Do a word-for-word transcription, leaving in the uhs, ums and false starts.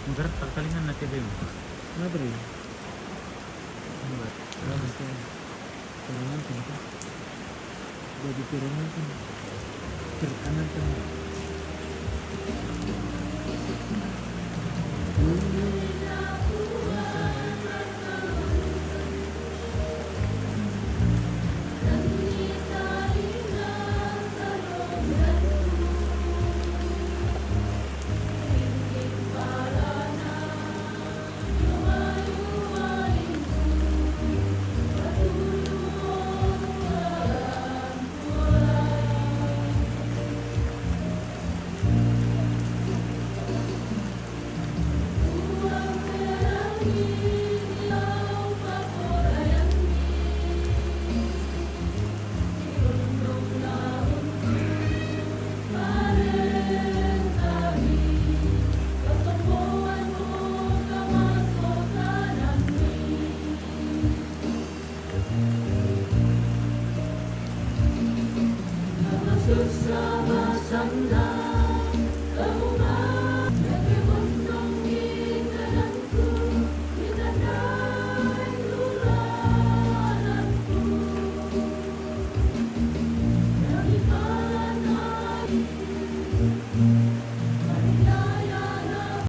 Ger, pagkalingan na ti Bim. Ano ba rin? Ano ba? Ano ba ito? Kalingan ka na ka? Bago kalingan ka na. Kalingan ka na.